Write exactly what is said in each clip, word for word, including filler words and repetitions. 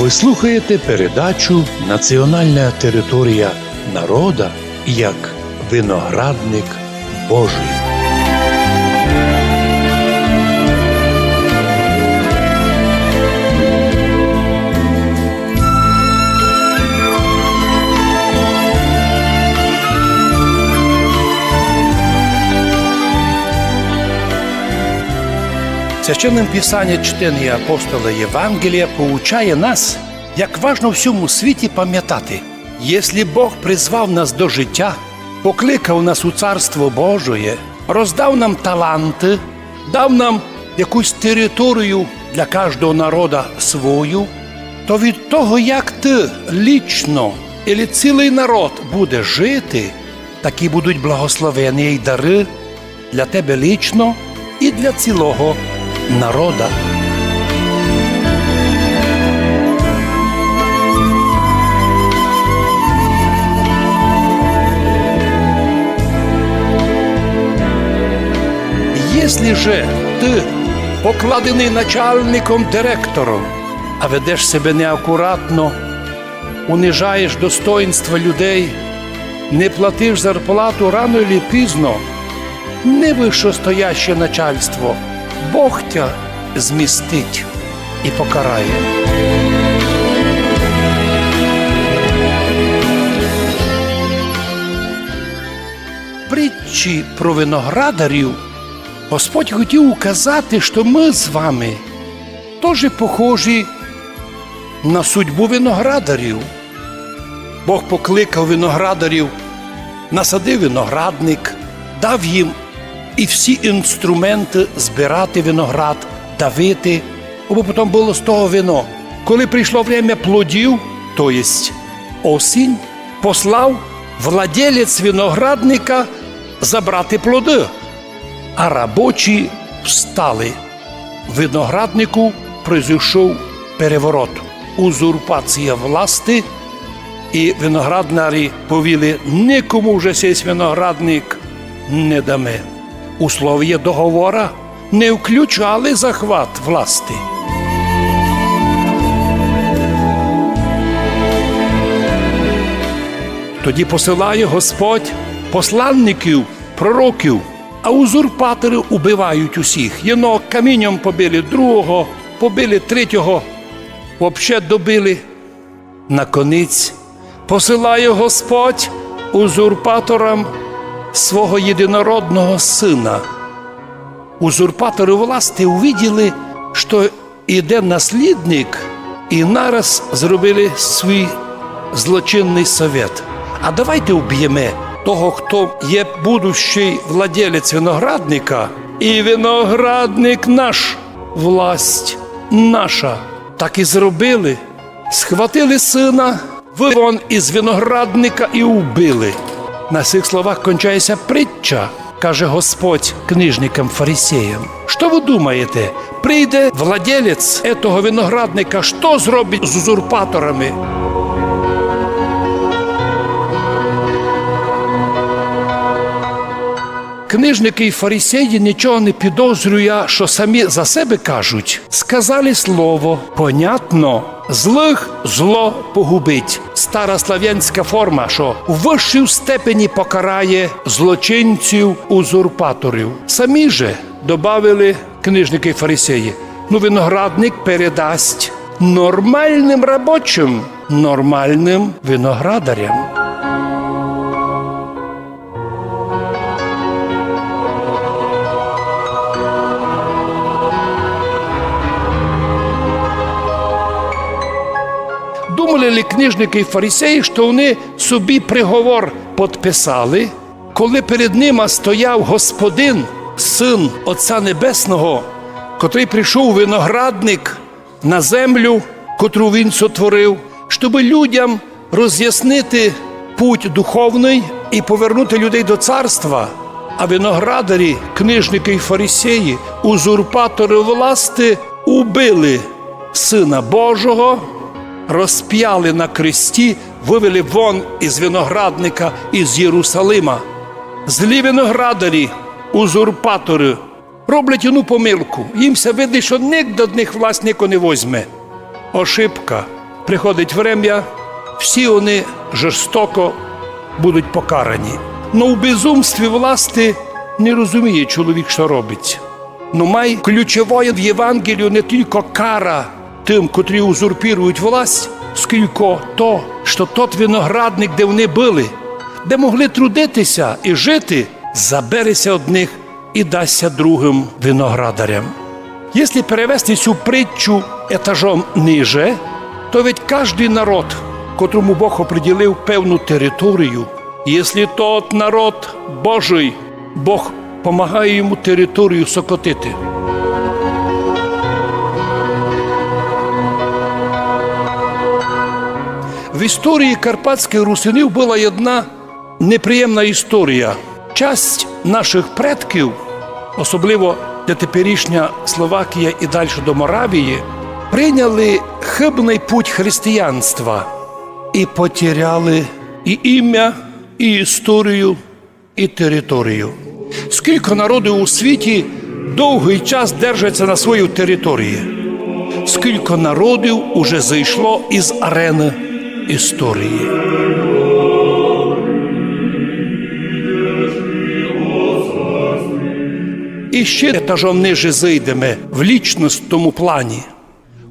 Ви слухаєте передачу «Національна територія народа як виноградник Божий». Священным Писаніє читаня апостола Євангелія поучає нас, як важно в сьому світі памятати: єсли Бог призвав нас до житя, покликав нас у Царство Божоє, роздав нам таланты, дав нам якусь територію для каждого народа свою, то від того, як ты лічно или цілый народ буде жити, такі будуть благословеня й дары для тебе лічно і для цілого народа. Єсли же ты покладеный начальником, директором, а ведеш себе неакуратно, унижаєш достоїнство людей, не платиш зарплату рано или пізно, невышостояще начальство, Бог тя змістить і покарає. Притчі про виноградарів Господь хотів указати, што мы з вами тоже похожі на судьбу виноградарів. Бог покликав виноградарів, насадив виноградник, дав їм і всі інструменты збирати виноград, давити, абы потом было з того вино. Коли прийшло время плодів, то єсть осінь, послав владелець виноградника забрати плоды, а рабочі встали. В винограднику произошов переворот, узурпація власти, і виноградарі повіли: «Никому вже сей виноградник не даме». Условія договора не включали захват власти. Тоді посилає Господь посланників, пророків, а узурпаторы убивають усіх. Єдного камінням побили, другого побили, третього вообще добили. Наконець посилає Господь узурпаторам свого єдинородного сына. Узурпаторы власти увиділи, што іде наслідник, і нараз зробили свій злочинный совет. А давайте уб'єме того, хто є будущий владелець виноградника, і виноградник наш, власть наша. Так і зробили. Схватили сына, вывели вон із виноградника і убили. На сих словах кончає ся притча, каже Господь книжникам фарисеям: «Што вы думаєте, прийде владелець етого виноградника, што зробить з узурпаторами?» Книжникы і фарисеї, нічого не підозрюя, што самі за себе кажуть, сказали слово, понятно: «Злых зло погубить». Стара славянська форма, што в высшій степені покарає злочинців, узурпаторів. Самі же добавили книжникы і фарисеї: «Ну, виноградник передасть нормальным рабочым, нормальным виноградарям». Думали ли книжникы і фарисеї, што они собі приговор подписали, коли перед нима стояв Господин, Син Отця Небесного, котрый прийшов у виноградник, на землю, котру він сотворив, щобы людям розъяснити путь духовный і повернути людей до царства. А виноградарі, книжникы і фарисеї, узурпаторы власти, убили Сына Божого, розпяли на кресті, вывели вон із виноградника, із Єрусалима. Злі виноградарі, узурпаторы, роблять одну помилку. Їм ся видить, што нигде од них власть нико не возьме. Ошибка. Приходить время, всі они жорстоко будуть покарані. Но у безумстві власти не розуміє чоловік, што робить. Но май ключовоє в Євангелію не тілько кара тым, котрі узурпірують власть, скілько то, што тот виноградник, де они были, де могли трудити ся і жити, забере ся од них і дасть ся другым виноградарям. Єсли перевести сю притчу етажом ниже, то ведь каждый народ, котрому Бог оприділив певну територію, єсли тот народ Божый, Бог помагає йому територію сокотити. В історії карпатськых русинів была єдна неприємна історія. Часть нашых предків, особливо де теперішня Словакія і дальше до Моравії, прийняли хыбный путь християнства і потеряли і імя, і історію, і територію. Скілько народів у світі довгый час держать ся на своїй території? Скілько народів уже зайшло із арени історії? І ще етажом ниже зайдеме в лічность в тому плані.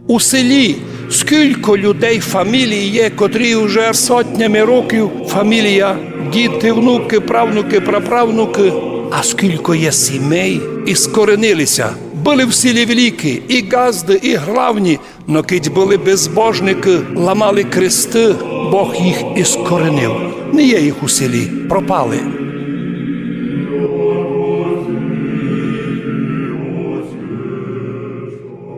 У селі скілько людей, фамілій є, котрі вже сотнями років фамілія, діти, внукы, правнукы, праправнукы, а скілько є сімей, іскоренили ся. Были в селі великі і ґазды, і главні, но кидь были безбожникы, ламали кресты, Бог їх іскоренив. Не є їх у селі, пропали.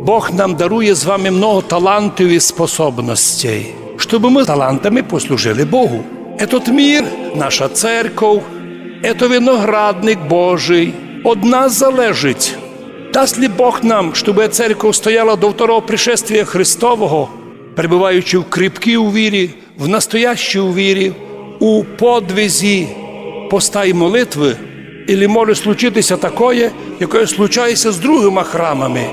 Бог нам дарує з вами много талантів і способностей, щоб мы талантами послужили Богу. Етот мір, наша церков, ето виноградник Божий. Од нас залежить, дасть ли Бог нам, щоб церков стояла до второго пришествія Христового, перебуваючи в кріпкій вірі, в настоящій вірі, у подвизі поста і молитвы, ілі може случити ся такоє, якоє случає ся з другыма храмами,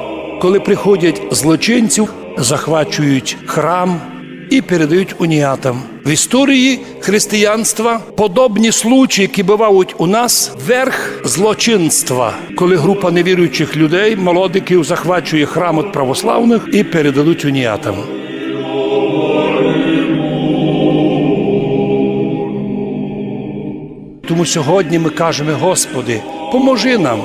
коли приходять злочинці, захвачують храм і передають уніатам. В історії християнства подобні случаї, які бывають у нас, верх злочинства, коли група невіруючих людей, молодиків, захвачує храм од православных і передадуть уніатам. Тому сьогодні мы кажеме: Господи, поможи нам,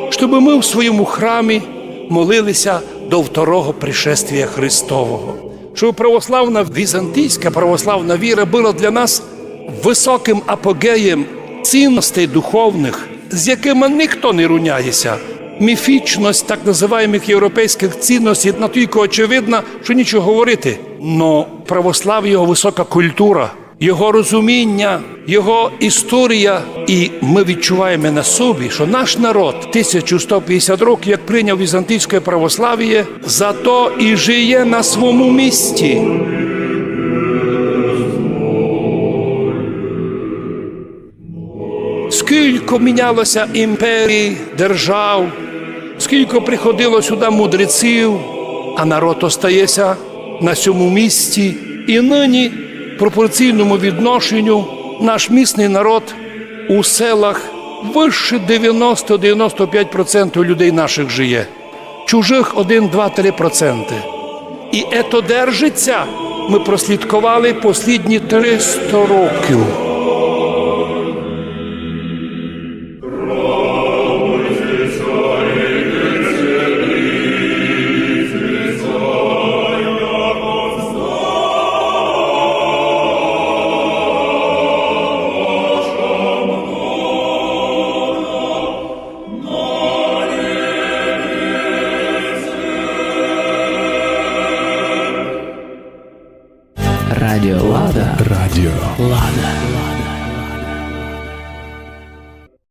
щоб мы в своєму храмі молили ся до второго пришествія Христового. Щоб православна, візантійська православна віра была для нас высокым апогеєм цінностей духовных, з якыма ніхто не рівняє ся. Міфічность так называємых європейськых цінностей натілько очевидна, што нічого говорити. Но православія — його высока культура, його розуміня, його історія. І мы відчуваєме на собі, што наш народ тисячу сто пятдесят років, як прийняв візантійськоє православіє, зато і жиє на свому місці. Скілько міняло ся імперій, держав, скілько приходило сюды мудреців, а народ остає ся на сьому місці. І нині в пропорційному відношенню наш місный народ у селах выше девяносто, девяносто пять процентів людей нашых жиє. Чужых один, два, три проценты. І ето держить ся, мы прослідковали послідні триста років.